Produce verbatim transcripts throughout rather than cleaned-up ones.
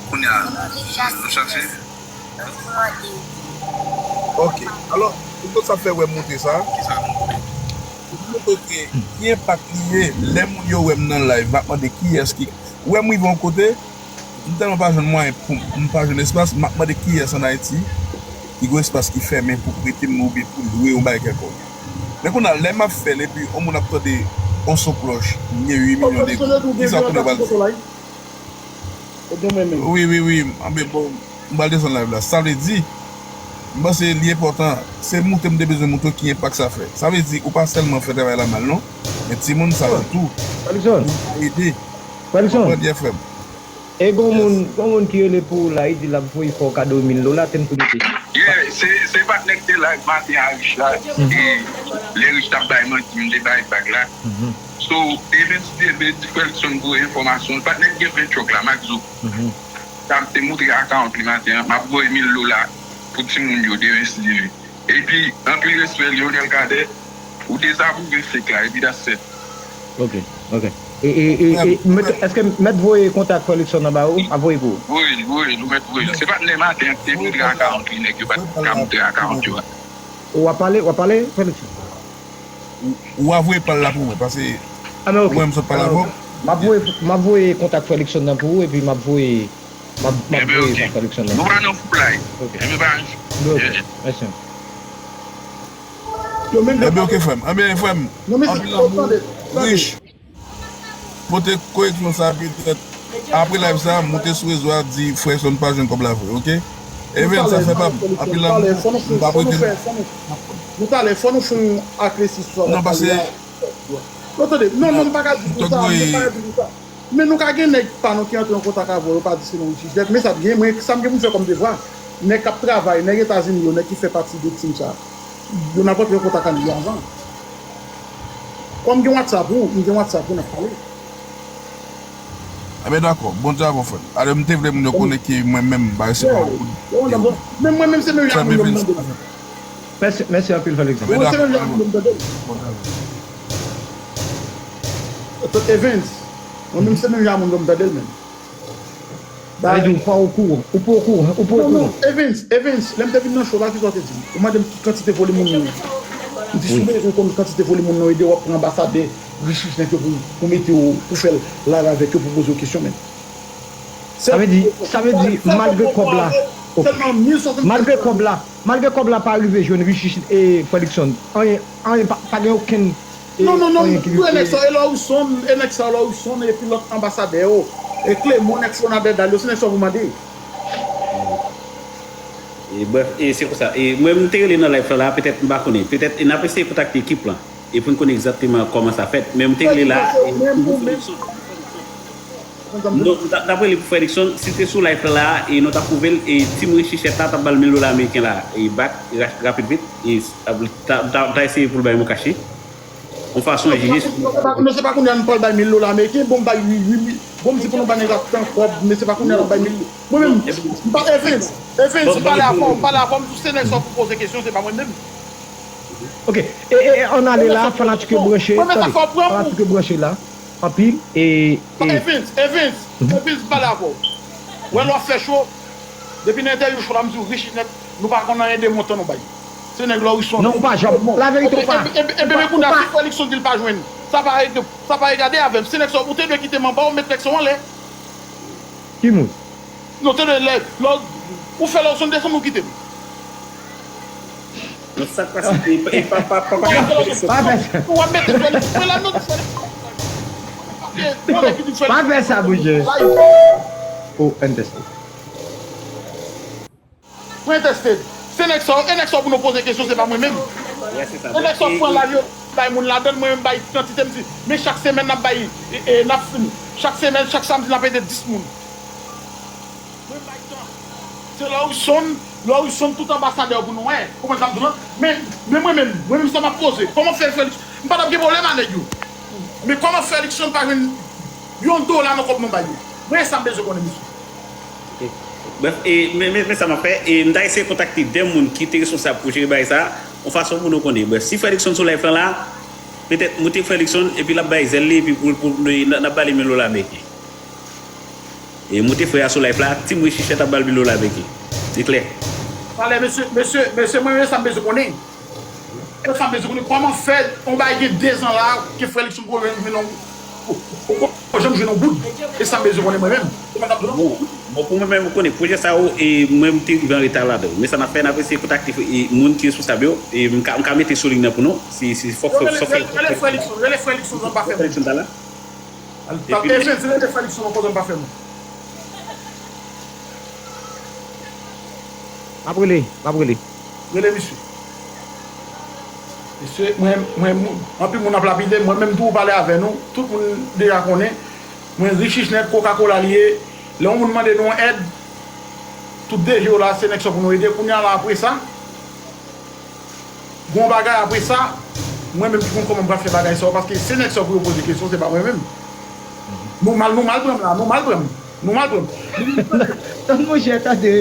Kounye a, nou chache. Ok. Alò, pou tout sa fè wè montre sa. Pou montre ke ki enpak li ye, lè moun yo wè m nan live, m ap mande kiyès ki. Ou wè m rive yon kote, m tèlman pa jwenn mwayen pou m, m pa jwenn espas, m ap mande kiyès ann Ayiti ki gen espas ki fèmen pou prete m oubyen pou lwe yon bagay kèlkonk. Men kounye a, lè m ap fè l epi yon moun ap tande yon son klòch, m gen uit milyon de goud, kisa kounye a pral di? Wi, wi, wi, anben bon, m pral desann live la. Sa vle di, m panse li enpòtan, se montre m te bezwen montre ki enpak sa fè. Sa vle di, ou pa sèlman fè travay la mal non, men timoun sa yo tou, ou ede. Konprann, yeah, frè m. E gon moun, gon moun ki rele pou ou la, li di l ap voye fè w kado mil dola, tann pou li te. Yeah, se, se patnè k te live maten a, Rich la. E lè Rich t ap bay manti, m te bay bag la. So, Evens te vle di Felson voye enfòmasyon. Patnè k gen ven truck la, Max Zo. Sa m te montre account li maten an, m ap voye mil dola pou timoun yo demen si Dye vle. Epi, anpil respè, Lionel Cadet, ou dezapwouve fake la, epi that's it. Ok, ok. E, e, e, e, mèt, èske mèt voye kontak frè Luckson nan ba ou? M ap voye pou ou. Voye l, voye l, ou mèt voye l. Se patnè maten an ki te montre account li, nèg yo pa t ka montre account yo a. W ap pale, w ap pale, frè Luckson? Ou, ou a voye pa l la pou mwen, paske ou wè m sot pale avè w. M ap voye, m ap voye kontak frè Luckson nan pou ou, epi m ap voye, m ap, m ap voye kontak frè Luckson nan. Nou pa nan foulay. Ok. Ebyen, pa anyen. Ok, mèsi. Ebyen, ok, frè m. Ebyen, frè m, anpil lanmou, Rich. Pote koreksyon sa petèt. Apre live sa, moute sou rezo a, di frè Luckson pa jwenn kòb la vre, ok? Evens, sa fè pa m. Anpil lanmou, m p ap rete. Nou talè, fò nou fè yon aklèsi sou sa w ap pale a. Non, tande, non, non, m pa ka di nou sa, m pa ka di nou sa. Men nou ka gen nèg pa nou ki antre an kontak avè w, yo pa di se non Richie Jeanette, men sa t gen, mwen, sa m gen pou m fè kòm devwa. Nèg k ap travay, nèg Etazini yo, nèg ki fè pati de team sa. Yo n ap rantre an kontak ak li avan. Kòm m gen WhatsApp ou, m gen WhatsApp ou, n ap pale. Ebyen, dakò. Bondye avè w, frè m. Alò, m te vle moun yo konnen ke mwen menm, m pa resevwa anpil. Men mwen menm, se menm jan moun yo m tande. Mèsi, mèsi anpil, Felix. Mwen se menm jan moun yo m tande. Evens, mwen menm se menm jan moun yo m tande l menm. Sa vle di ou pa okouran, ou pa okouran, ou pa okouran. Non, non, Evens, Evens, lè m te vin nan show la, kisa w te di m? Ou mande m ki kantite volim moun yo. M di, si w bezwen konn kantite volim moun nan ede, w ap pran anbasadè Richie Jeanette yo pou, pou mete w, pou fè live avèk yo, pou poze yo kesyon, men. Sa vle di, sa vle di, malgre kòb la, ok. Malgre kòb la, malgre kòb la pa rive jwenn Richie e frè Luckson, anyen, anyen pa, pa gen okenn. Non, non, non, e nèg sa, e Lawson, e nèg sa, Lawson, epi lòt anbasadè yo, e Clément, nèg Florida Dal yo, se nèg sa pou mande. E brèf, e se konsa. E mwen, m te rele nan live la, petèt m pa konnen. Petèt, e n ap eseye kontakte ekip lan. E pou n konnen egzakteman kòman sa fèt. Men m te rele la, e, pou frè Luckson. Non, m t ap rele pou frè Luckson, si te sou live la, e nou t ap pwouve l, e team Richie Jeanette la t ap ba l mil dola ameriken la, e back, ra-, rapid vit, e t ap, t ap, t ap eseye pou l bay mwen kache. Yon fason jije. Non, se pa kounye a nou pral bay mil dola ameriken, bon, m bay wi, wi, wi. Bon, m di pou nou bay nèg la tan kòb, men se pa kounye a n ap bay mil. Mwen menm, m pa, Evens, Evens, m pale avè w, m pale avè w, m di w se nèg sa w pou poze kesyon, se pa mwen menm. Ok, e, e, e, ann ale la, fanatik yo branche, tande, fanatik yo branche la, anpil, e, e. Evens, Evens, Evens, m pale avè w. Wè lè w ap fè show, depi nan entèvyou show la, m di w, Richie Jeanette, nou pa konn anyen de montan nou bay. Se nèg Lawson. Non, ou pa janm. Laverite, ou pa. Ebyen, kounye a, si frè Luckson di l pa jwenn, sa pa, sa pa regade avè m. Se nèg sa, ou te dwe kite m anba, ou met nèg sa anlè. Ki moun? Non, tande, lè, lè, ou fè Lawson desann, ou kite m. Non, sa k pase, e pa, e pa, pa, pa, pa fè sa. Ou ap mete fè li, mwen la, non, fè li. Pa fè sa, bouche. Oh, N T S T. Mwen N T S T. Se nèg sa, e nèg sa pou nou poze kesyon, se pa mwen menm. E nèg sa pran lavi yo, bay moun ladann, mwen menm bay kantite m di, men chak semèn n ap bay, e, e, n ap, chak semèn, chak samdi n ap ede dis moun. Mwen bay tan. Se Lawson, Lawson tout anbasadè yo pou nou wè. Konprann sa m di w lan? Men, men mwen menm, mwen menm sa m ap poze. Kòman fè Felix? M pa t ap gen pwoblèm a nèg yo. Men kòman Felix pa jwenn yon dola nan kòb nou bay yo? Mwen se sa m bezwen konnen, mesye. Ok. Brèf, e, men, men, men sa m ap fè, e m ta eseye kontakte de moun ki te responsab pou jere bagay sa, yon fason pou nou konnen. Brèf, si frè Luckson sou live lan la, Petèt moute frè Luckson epi l ap bay zèl li epi pou, pou, pou, n ap ba li mil dola meke. E moute frè a sou live la, team Richichèt ap ba l mil dola meke. Li klè. Talè, mesye, mesye, mesye, mwen, e sa m bezwen konnen. E sa m bezwen konnen, kòman fè yon bagay gen de zan la, ke frè Luckson poko jwenn yon, poko janm jwenn yon goud. E sa m bezwen konnen mwen menm. Se pa t ap di non. Bon, bon, pou mwen menm, ou konnen, pwojè sa yo, e mwen, m te rive an reta ladan l. Men sa n ap fè, n ap eseye kontakte, e, moun ki responsab yo, e m ka, m ka mete sou liy nan pou nou, si, si fòk, fòk, fòk, fòk, rele frè Luckson, rele frè Luckson, zòn pa fè. Frè Luckson ta la? Epi, Evens, rele frè Luckson, zòn pa fè. M ap rele, m ap rele. Rele misye. Mesye, mwen, mwen, anpil moun ap lapide m, mwen menm tou ou pale avè nou, tout moun deja konnen, mwen Richichèt, Coca-Cola li ye, lè yon moun mande nou yon èd, tout D G yo la, se nèg sa pou nou ede, kounye a la apre sa, gon bagay apre sa, mwen menm ki konn kòman m pral fè bagay sa yo, paske se nèg sa pou yo poze kesyon, se pa mwen menm. Nou mal, nou mal pran m la, nou mal pran m. Nou mal pran m. Tann monchè, tande.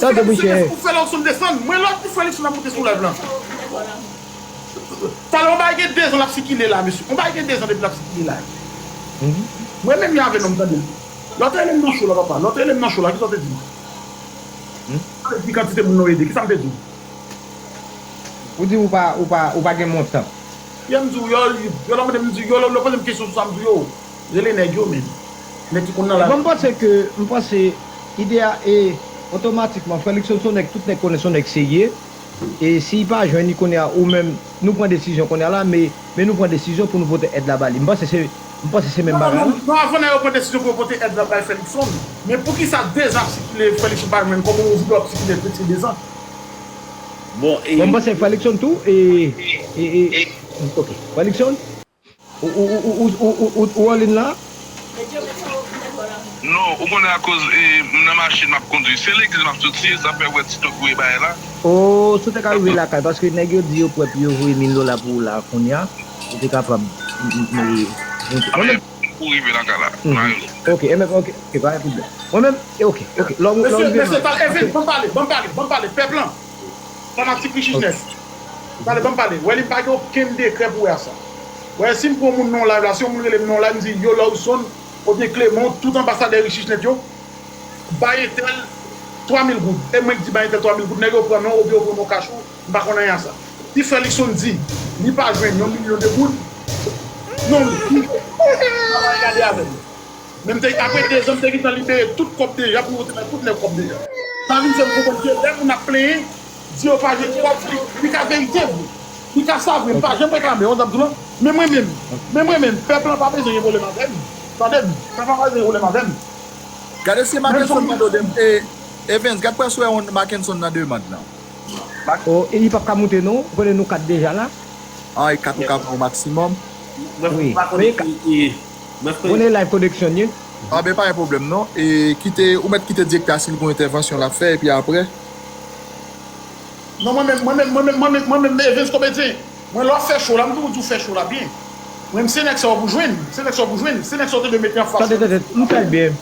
Tande monchè. Ou fè la ou sot desann. Mwen lòt ki fè eleksyon ap moute sou live lan. Talè yon bagay gen de zan l ap sikile la, mesye. Yon bagay gen de zan depi l ap sikile la. Mwen menm yon avè nonm tande. Lòt rele m nan show la, papa. Lòt rele m nan show la, kisa w te di m? Ki kantite moun nou ede? Kisa m te di w? Ou di ou pa, ou pa, ou pa gen montan. Yo, m di w, yo, yo, lè w mande m, m di, yo, lè w poze m kesyon sou sa, m di w, yo, rele nèg yo, men. Nèg ki konn nan la. Bon, m panse ke, m panse, ide a, e, otomatikman, frè Luckson se yon nèg, tout nèg konnen se yon nèg serye. E si li pa jwenn li kounye a, ou menm, nou pran desizyon kounye a la, men, men nou pran desizyon pou nou pote èd la ba li. M panse se, m panse se menm bagay la. Non, non, non, avan nèg yo pran desizyon pou yo pote èd la bay frè Luckson. Men poukisa de zan ap sikile, frè Luckson pa jwenn, kòman yon videyo ap sikile, se de zan? Bon, e. Bon, m panse frè Luckson tou, e, e, e, ok. Frè Luckson, ou, ou, ou an liy la? Non, ou konnen akoz, e, m nan machin m ap kondui. Se legliz m ap soti, sa fè w wè ti tonk voye bagay la. O, si w te ka rive lakay, paske nèg yo di yo prè pou yo voye mil dola pou ou la, kounye a, ou te kapab, m, m, m, m, m, Ou rive lakay la. Ou rive. Ok, e menm, ok, ok, pa gen pwoblèm. Mwen menm, e ok, ok. Lè w, lè w rive. Mesye, mesye, talè, Evens, ban m pale, ban m pale, ban m pale, pèp lan. Fanatik Richichness. Talè, ban m pale. Wè, li pa gen okenn dekrè pou wè a sa. Wè, si m pran moun nan live la, si yon moun rele m nan live, m di, yo, Lawson, oubyen Clement, tout anbasadè Richichness yo, bay entèl twa mil goud. E mwen ki di bay entèl twa mil goud, nèg yo pran non, oubyen yo pran non kach ou, m pa konn anyen a sa. Si frè Luckson di, li pa jwenn yon milyon de goud, non, li, li pa gade avè l. Men m te, apre de zan, m te gentan libere tout kòb deja pou yo te bay tout nèg kòb deja. Sa vin fè m konprann ke lè moun ap plenyen, di yo pa jwenn kòb, li, li ka verite vre. Li ka sa vre, m pa janm reklame, w ap di w lan. Men mwen menm, men mwen menm, pèp lan pa bezwen gen pwoblèm avè m. Tande m, pèp lan pa bezwen gen pwoblèm avè m. Gade si Mackenson mande w de, e, Evens, gad prenswen yon Mackenson nan demand lan. O, e li p ap ka moute non, ou konnen nou kat deja la. An, e kat ou ka pran o maksimòm. Wi, men ka-, konnen live connection ye. A, ben pa gen pwoblèm non. E kite, ou mèt kite direktè a si l gon entèvansyon l ap fè, epi apre. Non, mwen menm, mwen menm, mwen menm, mwen menm, mwen menm, Evens Komedyen. Mwen, lè w ap fè show la, m toujou di w fè show la byen. Mwen, se nèg sa w pou jwenn, se nèg sa w pou jwenn, se nèg sa w te dwe mete anfas. Tande, tande, m fè l byen.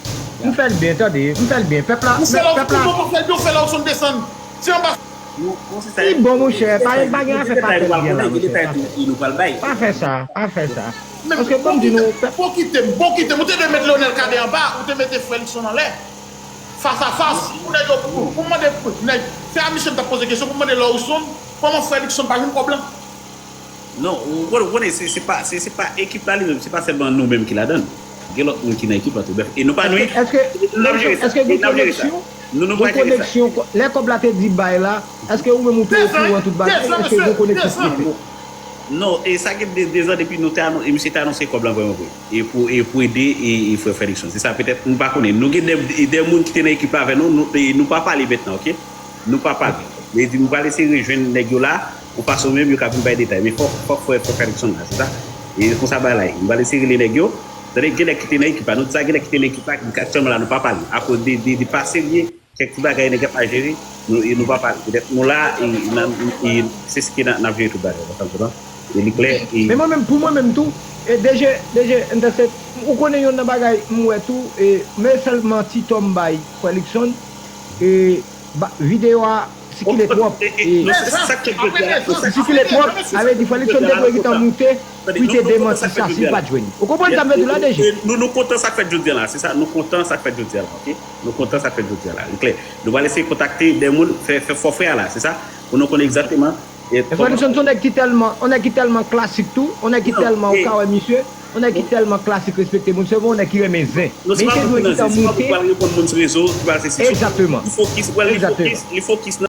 M fè l byen, tande, m fè l byen. Pèp la, ou fè la, pèp la. Ou fè la, ou fè l byen, ou fè la, ou son desann. Se anba. Li bon, monchè, pa, pa gen afè pa fè l byen la, monchè. Pa fè sa, pa fè sa. Paske, bon, di nou, bon, kite m, bon, kite m. Ou te dwe mete Leonel Cadet anba, ou te mete frè Luckson anlè. Fas a fas, pou nèg yo, pou, pou mande, pou nèg, se a misye m t ap poze kesyon, pou mande Lawson, kòman frè Luckson pa jwenn kòb lan? Non, ou, ou konnen, se, se pa, se, se pa ekip la li menm, se pa sèlman nou menm ki ladan l. Gen lòt moun ki nan ekip la tou. Brèf, e nou pa nou. Èske, èske, n ap jere sa. Èske gen koneksyon? Nou, nou pral jere sa. Gen koneksyon, lè kòb la te di bay la, èske ou menm ou te okouran tout bagay? Èske gen koneksyon ki te fèt? Non, e sa gen de, de zan depi nou te anon-, e misye te anonse kòb lan vrèman vre. E pou, e pou ede, e, e frè Frè Luckson. Se sa, petèt, nou pa konnen. Nou gen de, de moun ki te nan ekip la avè nou, nou, e nou pa pale mentnan, ok? Nou pa pale. Men di, nou pral eseye rejwenn nèg yo la, pou fason menm yo ka vin bay detay. Men fòk, fòk frè, frè Frè Luckson la, se sa? E konsa bagay la ye. Nou pral eseye rele nèg yo. Tande, gen nèg ki te nan ekip la. Nou di sa, gen nèg ki te nan ekip la, ki aktyèlman la, nou pa pale. Akoz de, de, de pa serye, kèk ti bagay nèg ap mal jere, nou, e nou pa pale. Petèt nou la, e, e, e se si ke n ap jere tout bagay, w ap konprann? E li klè, e. Men mwen menm, pou mwen menm tou, e D G, D G Enterset, ou konnen yonn nan bagay m wè tou, e, men sèlman ti tò m bay Frè Luckson, e, ba, videyo a sikile twòp, e, sikile twòp, sa vle di Frè Luckson te dwe gentan moute, pou li te demanti sa si l pa t jwenn. Ou konprann sa m vle di w la, D G? Nou, nou kontan sa k fèt jodi a la, se sa, nou kontan sa k fèt jodi a la, ok? Nou kontan sa k fèt jodi a la, e klè. Nou pral eseye kontakte de moun, fè, fè fò frè a la, se sa? Pou nou konnen egzakteman. Edward Wilson se yon nèg ki tèlman, yon nèg ki tèlman klasik tou, yon nèg ki tèlman, ou ka wè misye, yon nèg ki tèlman klasik, respekte moun, se yon nèg ki renmen zen. Men li te dwe gentan moute. Egzakteman. Li fokis, li fokis